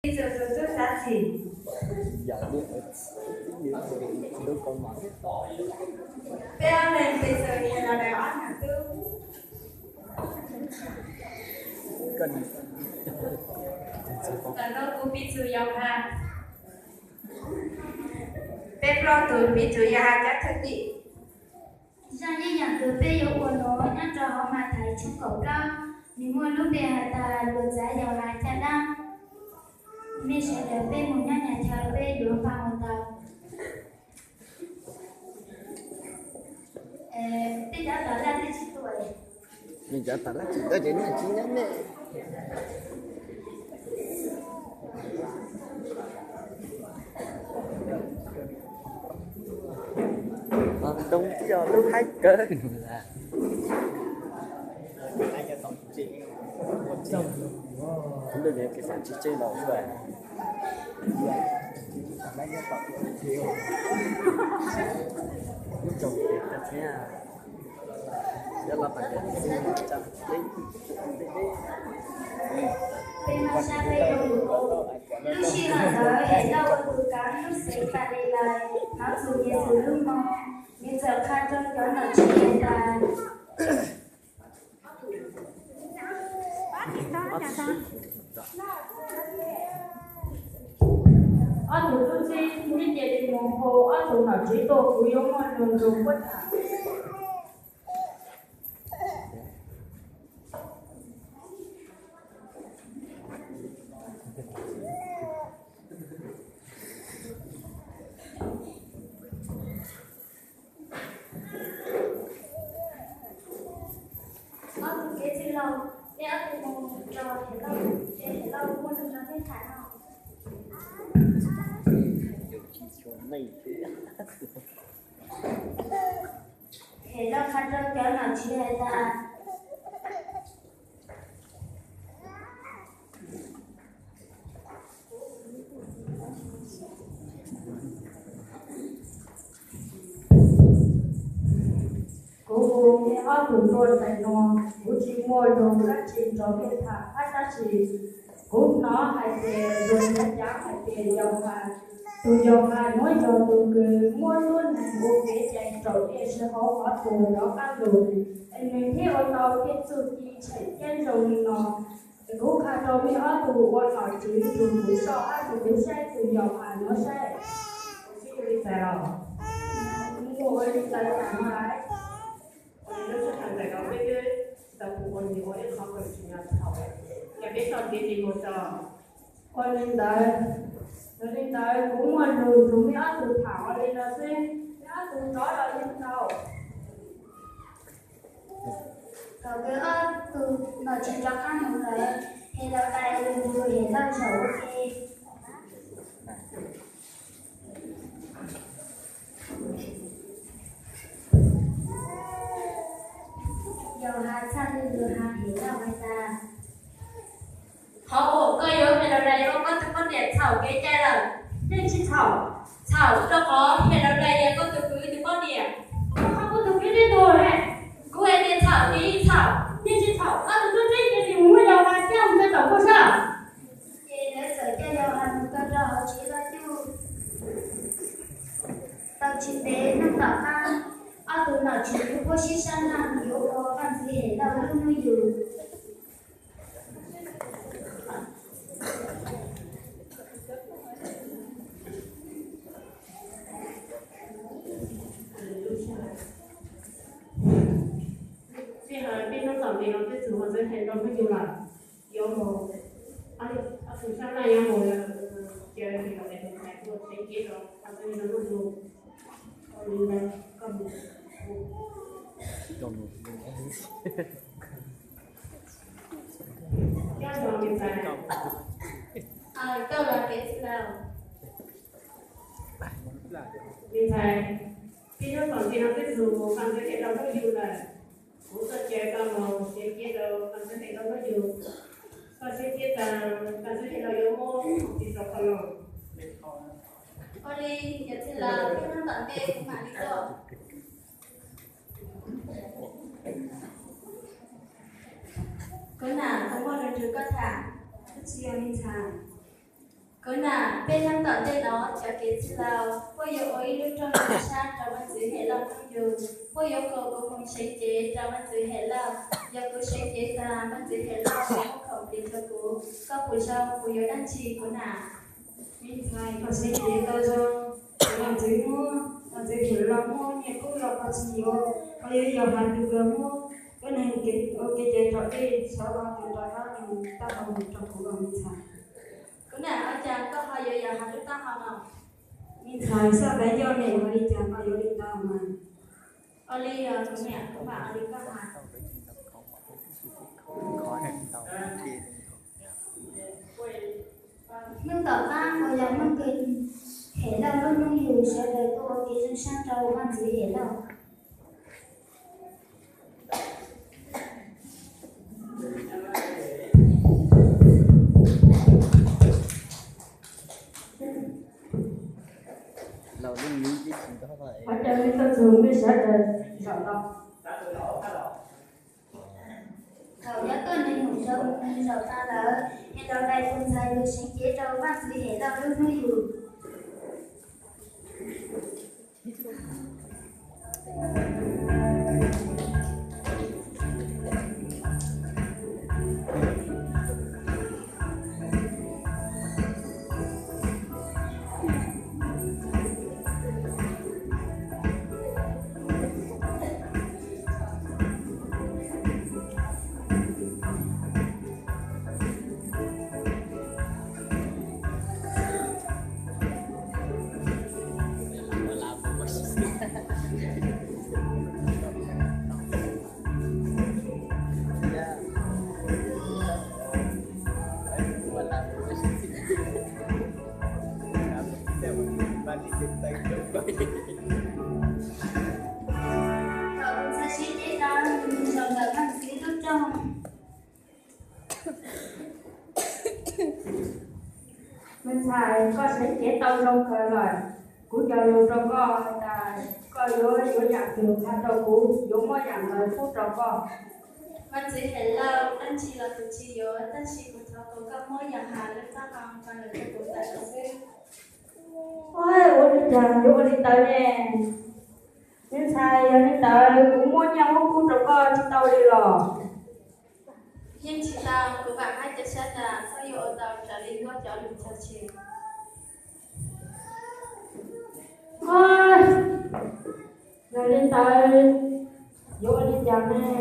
Peb txhua tus tub sab xis. Peb ob leeg pes xees yog los daws ob nyuag tub. Tam no kuv piv txwv Yauhas. Peb plaub tus piv txwv Yauhas cov thwj tim. Zaj yeeb yam uas peb yuav ua nuav nyob rau hauv Mathais tshooj kaum plaub, nws muaj lub npe has tas Luag Txav Yauhas Caj Dab. Nej sawv daws peb mus nyob nyav chaw peb yuav npaj mus tau. Peb cov tas laj twb tsis tuaj. Nej cov tas laj tsis tuaj ces nej tsis nyob nej. Ntoo yog lub haib kawg. Lub niag kev xav tsis tseg los xwb. Lub tsoom kev thiab. Peb mab sab peb zoo. Lub sij hawm ntawd Helauj ua tus kav lub xeev Kalilais hnov txog Yexus lub moog, nws txawm qha rau cov nom tswv hais tas, ob tug tub txib, nej cia li mus hu ob tug nom tswv tuaj, kuv yuav muaj lus nrug puab tham. Ob tug kev txwj laug, nej ob tug mus rau Helauj, Helauj muaj lus nrog nej tham no. Helauj qha rau cov nom tswv hais tas, kuv hu nej ob tug tuaj ntawm no, kuv tsis muaj lus dab tsi nrog nej tham hab, tab sis kuv hnov hais tias luag cav cav hais tias Yauhas, tus Yauhas nuav yog tus kws muab lub neej ua kev cai raus dej sawv hauv qhov tuag rov qab lug, es nws thiaj ua tau tej txuj ci tshem cab zoo li no. Es kuv qha rau nej ob tug ua nom tswv nrug kuv soj, ab nrug kuv saib tus Yauhas nuav saib. Kuv sib ua li cas los? Kuv ua li cas tag no lawm? Lub sij hawm ntawm no peb twb tau ua nws ua ib qho kawm tsis nyob thaum, ces peb soj kev li mus tso. Ua li ntawd, yog li ntawd kuv muaj lus nrug nej ob tug tham ua li no xwb, nej ob tug rov los yeej tau. Thaum kws ob tug nom tswv rov qab mus lawm, Helauj dai lug nrug Helauj zaum ua ke. Yauhas txhaj le lug has Helauj hais tas, qhov uas koj yuav Helauj dai ua koj tug poj niam txhaum kev cai lawm, yeej tsis txhaum. Txhaum rau qhov Helauj dai yog koj tug kwv tug poj niam, koj tug kwv tug tij tug ne. Kuv hais tias txhaum ces yeej txhaum, yeej tsis txhaum. Ob tug tub txib cia li mus muab Yauhas coj mus rau tom kuj sab. Ces lawv txawm coj Yauhas mus kaw rau hauv tsev loj cuj. Tau tsis ntev hnub tom qab, ob tug nom tswv kuj sib sab laj yuav ua vaj ntxwv Helauj lub hnub yug. Sij hawm peb hnub tom ntej no peb txug vaj ntxwv Helauj lub hnub yug lawm. Yuav mus, ob tug sab laj yuav mus, cia li los es tus ntxhais tuaj tsev kiv rau vaj ntxwv Helauj lub hnub yug. Ua li ntawd koj mus. Nyob zoo me ntxhais. Koj los kev txwj laug. Me ntxhais, peb hnub tom ntej no peb txug vaj ntxwv Helauj lub hnub yug lawm. Kuv tuaj caw koj mus tsev kiv rau vaj ntxwv Helauj lub hnub yug. Koj sib ntsib tas vaj ntxwv Helauj yuav muab khoom txhij rau koj los? Ua li, yog txwj laug, peb hnub tom ntej kuv mam li tuaj. Kuv nam, kuv muaj lus nrug koj tham, koj tsis yog me ntxhais. Kuv nam, peb hnub tom ntej no cov kev txwj laus, puab yuav ua ib lub rooj zoo sab rau Vaajntxwv Hem Lauj hnub yug. Puab yuav koom kuv mus seev cev rau Vaajntxwv Hem Lauj. Yog kuv seev cev tag, Vaajntxwv Hem Lauj muab khoom plig rau kuv, koj puas zoo, kuv yuav dab tsi kuv nam? Me ntxhais, koj seev cev tau zoo, Vaajntxwv muab, Vaajntxwv Hem Lauj muab nyiaj kub los koj tsis yuav, koj yuav yog has tus kws muab koj neeg ua kev cai raus dej sawv los tus rov qab mus taub hau mus rau kuv os me ntxhais. Kuv nam, ua cas koj ho yuav yog has lub taub hau no? Me ntxhais, xab tais yog niam ua li cas koj yuav li ntawd mas. Ua li os kuv niam, kuv mam ua li koj has. Hnub tom qab uas yog hnub kws Hem Lauj lub hnub yug, sawv daws tuaj ua kev zoo sab rau Vaajntxwv Hem Lauj. Thov caw nej tuaj txug mej sawv daws zaum no. Thaum nyob tuaj neeg mus zoo neeg zaum tag lawm, Hem Lauj dais tus ntxhais yug seev cev rau Vaajntxwv Hem Lauj lub hnub yug. Thaum tus ntxhais seev cev tau, nws mus zaum ntawm Vaajntxwv lub rooj. Me ntxhais, koj seev cev tau zoo kawg lawm. Kuv cog lus rau koj tas koj yuav yuav yaam twg qha rau kuv, yuav muab yaam ntawd pub rau koj. Vaajntxwv Hem Lauj, dlaab tsi los kuv tsis yuav, tab sis kuv thov kom koj muab yog has lub taub hau qha lus rau kuv tawm no xwb. Ua li cas yuav ua li ntawd ne? Me ntxhais, yog li ntawd kuv muab nyiaj muab kub rau koj tsis tau li los? Yeej tsis tau, kuv vaam hab cov sab tas koj yuav ua tau raws li koj cov lus cog tseg. Yog li ntawd yuav ua li cas ne?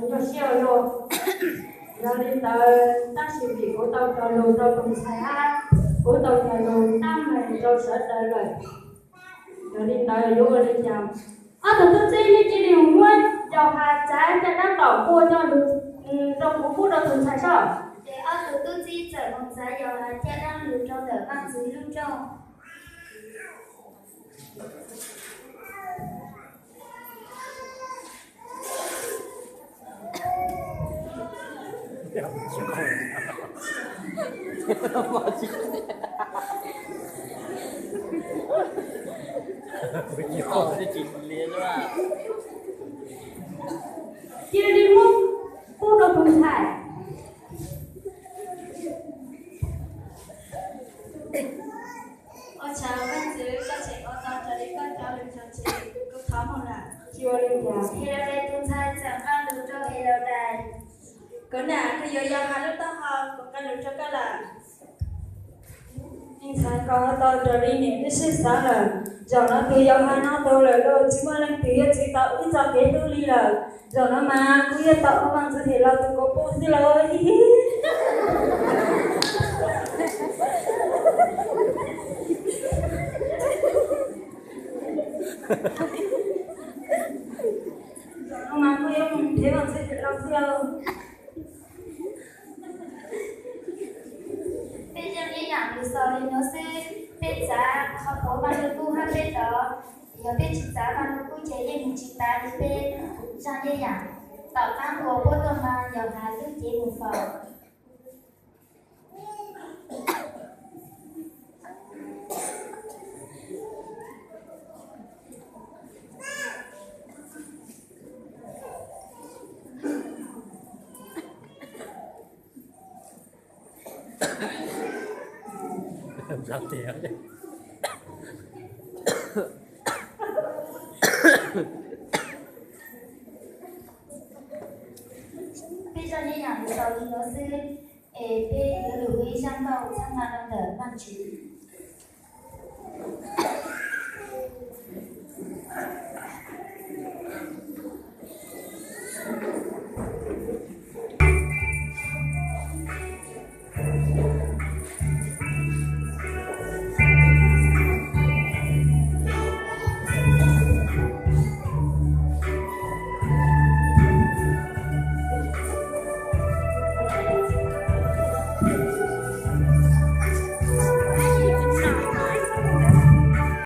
Nyuaj siab ua luaj. Yog li ntawd tab sis vim kuv tau cog lus rau tus ntxhais hab kuv tau cog lus tab meeg rau sawv daws lawm. Yog li ntawd yuav ua li cas? Ob tug tub txib, nej cia li mus muab Yauhas txav caj dab tom kuaj coj lug rau kuv pub rau tus ntxhais saib. Ces ob tug tub txib txawm mus txav Yauhas caj dab lug rau ntawm Vaajntxwv lub rooj. Cia li muab pub rau tus ntxhais. Ua tsaug Vaajntxwv, koj tseem ua tau raws li koj cov lus cog tseg, kuv thov mus lawm. Tsis ua li cas. Helaudas tus ntxhais txawm nqa lus rau Helaudas. Kuv nam, koj yuav yog has lub taub hau, kuv nqa lus rau koj lawm. Me ntxhais, koj ua tau raws li niam wb sib xav lawm. Zaum no tus Yauhas no tuag lawm lauj, tsis muaj leej twg yuav txwv tau wb txoj kev hlub li lawm. Zaum no mas kuv yuav tau ua Vaajntxwv Helaudas tus kauv paub xwb lauj. Zaum no mas kuv yuav mus nrhiav Vaajntxwv Helaudas xwb lauj. Peb yeej ib yaam lug xaus li nuav xwb, peb txav qhov puav Vaaj Lug Kub hab peb tod, yog peb tsis txav Vaaj Lug Kub ces yeej tsis tas li peb zaaj ib yaam. Tom qaab uas puab tuaj mas Yauhas lub cev mus faus. Tias peb zaj nyob yam li xaus li no xwb, es peb yuav lug ua ib zaj nkauj txhab ma rau ntawm Vaajtswv.